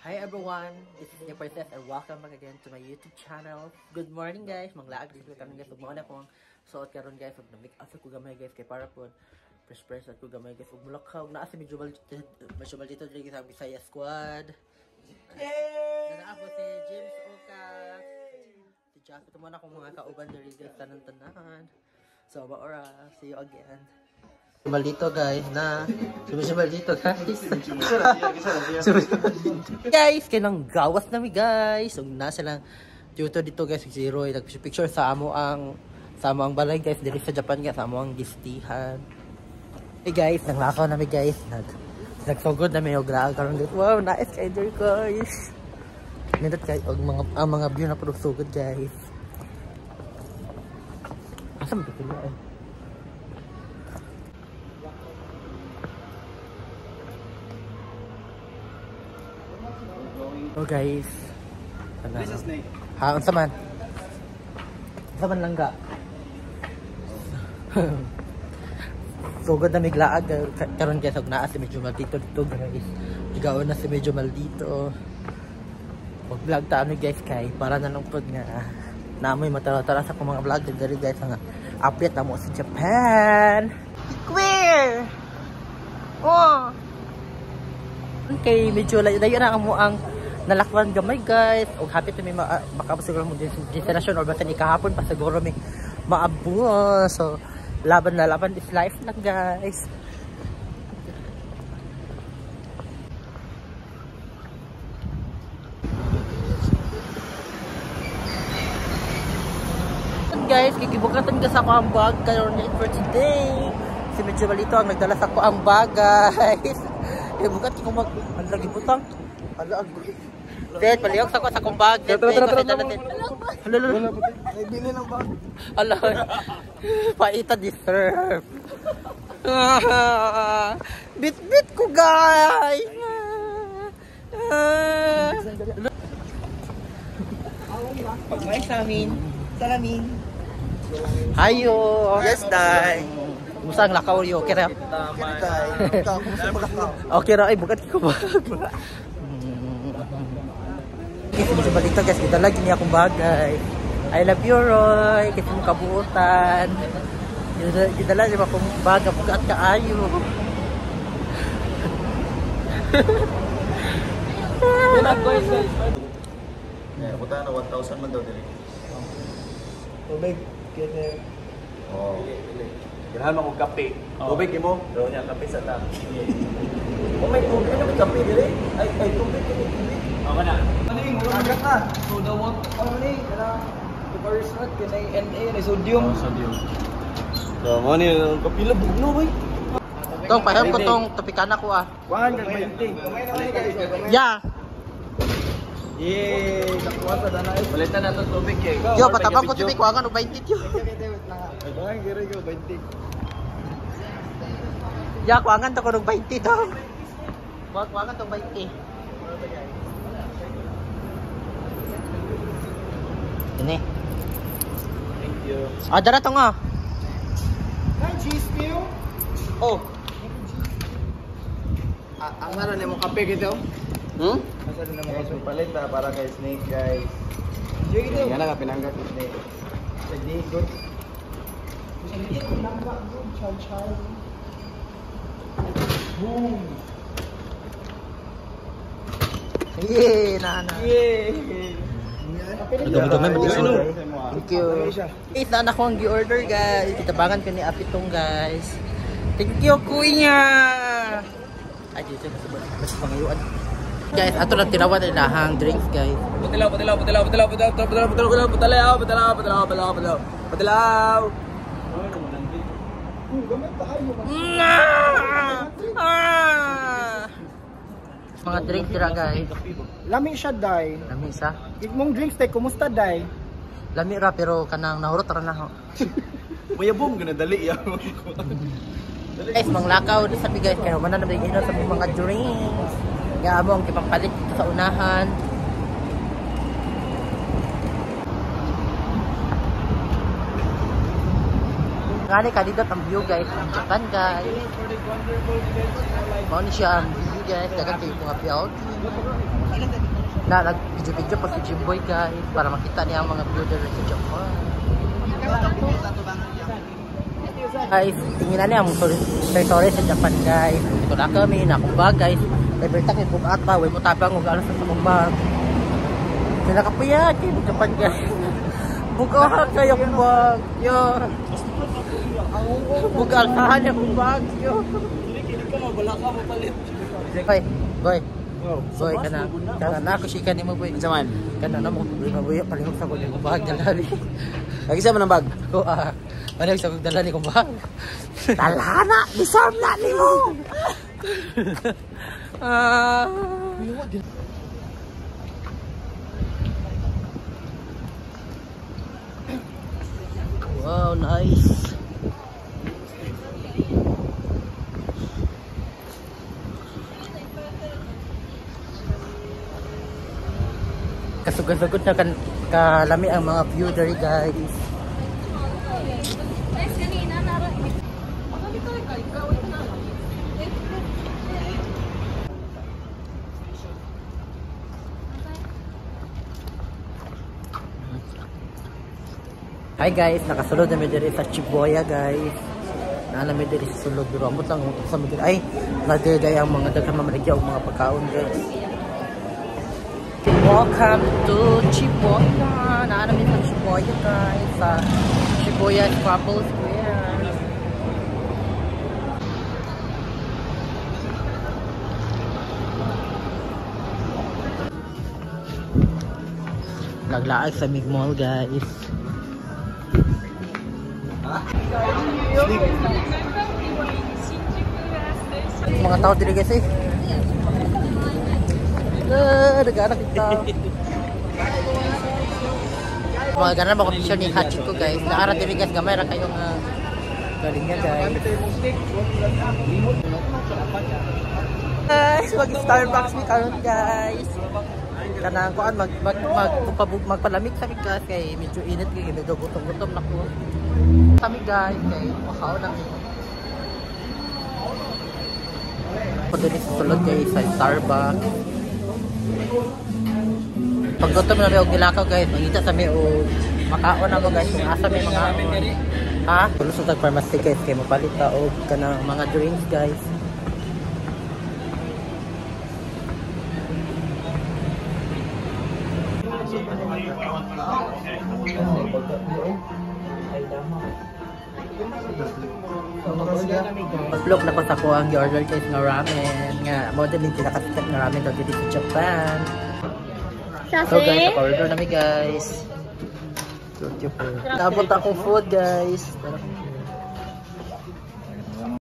Hi everyone, this is Nia Princess and welcome back again to my YouTube channel. Good morning guys, manglaag sa kami guys. Ug mao na akong suot karon guys, ug na-make up ko gamay guys kay para pod fresh fresh at ko gamay guys. Ug mulakaw naa si medyo dito diri sa Bisaya squad. Yay! Naa po si James Oka. Si Jack, ito muna akong mga kauban diri guys, tanan-tanan. So, maora, see you again. Maldito guys na. Maldito guys. Guys, kinang gawas nami guys. Ug nasa lang dito dito guys si Roy nag-picture sa amo ang balay guys diri sa Japan guys, sa amo ang gistihan. Hey guys, nanglakaw nami guys. Nagsugod nami og laag karon dito. Wow, nice kay diri guys. Nindot kay og mga ang mga view na pud sugod guys. Asa man dito eh? Oh guys. Ano? This is snake. Ha, unsa man? Unsa man langga? Sugod na miglaag karon guys, og naa si medyo maldito dito guys. Gigaon na si medyo maldito. Og vlog ta ano guys kay para na lang pod nga naamoy matara-tara sa akong mga vlog diri guys nga update na mo sa Japan. Queer. Oh. Okay, medyo layo na mo ang nalakwan gamay guys. Og happy to may makaabot siguro mo destination or basta ni kahapon pa siguro may maabot. So laban na laban is life lang guys. Guys, kikibukatan ka sa ako ang bag karon for today. Si medyo malito ang nagdala sa ako ang bag guys. Bukat ko mag ang lagi butang. Ala ang Dad, palihog sa ko sa akong bag. Dad, hala. Nagbili ng bag. Hala. Paita deserve. Bit-bit ko, guys. Pag may salamin. Salamin. Hayo. Yes, day. Kumusta ang lakaw yo? Okay ra. Day. Kumusta ang lakaw? Okay ra ay bukat ko bag. Guys, medyo balito guys, gidala gini akong bagay. I love you Roy, kasi mong kabuutan. Gidala niya akong baga, bukat kaayo. Yeah, buta na 1,000 man daw dili. Tubig, kaya. Oh. Ganahan mo og kape. Tubig imo? Daw niya kape sa ta. Oh may tubig, ano may kape dili? Ay ay tubig kini tubig. Okay na. Ano yung agak na? Soda water. Ano ni? Kana first not kay NA ni sodium. Oh, sodium. So mo ni kapila bugno boy. Tong paham ko tong topikana ko ah. 120. Kamay na kami guys. Yeah. Yay, nakuha sa danay. Palitan na to tubig kay. Yo, patabang ko tubig ko angan og 20 yo. Ay, gere ko 20. Ya, kuangan to ko og 20 to. Wag kuangan tong 20. Ini. Thank you. Ah, dara to nga. Hi, cheese meal. Oh. Ah, ang meron nimo kape gito. Hmm? Asa din mo kape palit na para kay Snake guys. Sige Nga na ka pinangga kay Snake. Sige, good. Boom. Yay, na na. Yay! Gamay-gamay mag-order. Thank you. Isa na akong gi-order guys. Kitabangan ko ni Apitong guys. Thank you kuya. Ay, dito mas pangayuan. Guys, ato lang tinawan ilahang drinks guys. Patilaw, patilaw, patilaw, patilaw, patilaw, patilaw, patilaw, patilaw, patilaw, patilaw, patilaw, patilaw, patilaw. Mga drinks dira guys. Lami siya day. Lami sa. Mong drinks tay kumusta day? Lami ra pero kanang nahurot ra na ho. Mayabong gana dali ya. Guys, manglakaw sa mi guys kay man na ino sa mga drinks. Nga amo ang ipapalit dito sa unahan. Ngani kanindot ang view guys, ang Japan guys. Mao ni siya ang view guys, dagan kayo mga PLT. Na nag-video-video pa si Jimboy guys para makita niya ang mga view diri sa Japan. Guys, tingin na niya ang territory sa Japan guys. Dito na kami, na akong bag guys. Kay Berta kay bugat pa, way mo tabang og ano sa akong bag. Sila kapuyat kay Japan guys. Bugat kayo akong bag. Yo. Bugat sa akong bag. Yo. Dili ka wala ka mapalit. Boy, boy. Boy, kana kana na ako siya nimo boy. Unsa man? Kana na mo problema boy, palihog sa ko nimo bag dala ni. Lagi sa man ang bag. Ko ah, palihog sa kong dala ni kong bag. Talhana, disarm na nimo. Ah. Wow, nice. Kasugod-sugod na kan kalami ang mga view diri guys. Hi guys, nakasulod na mi diri sa Shibuya guys. Naa na mi diri sa sulod pero amot lang sa mi diri. Ay, nagday ang mga daghan mamaligya og mga pagkaon guys. Welcome to Shibuya. Naa na mi sa Shibuya guys, sa Shibuya Scramble Square. Naglaag sa Mig Mall guys. Mga tao diri guys eh. Nag-anak kita. Mga ganun ba komisyon ni Hachiko guys. Naara diri guys, gamay ra kayo nga galing niya guys. Guys, mag-Starbucks mi karon guys. Kanang kuan mag mag mag magpalamig sa mi guys kay medyo init kay medyo gutom-gutom na ko. Kami guys kay makaon na mi. Paduli sa sulod guys sa Starbucks. Paggutom na mi og gilakaw guys, mangita sa mi og makaon na mo guys kung asa mi mga ha? Tulo sa tag pharmacy guys kay mapalit ta og kanang mga drinks guys. Pag-vlog na ko sa ko ang gi-order guys nga ramen nga mo din pinakasikat nga ramen daw dito sa Japan. So guys, naka-order na mi guys. Thank you po. Nabot akong food guys.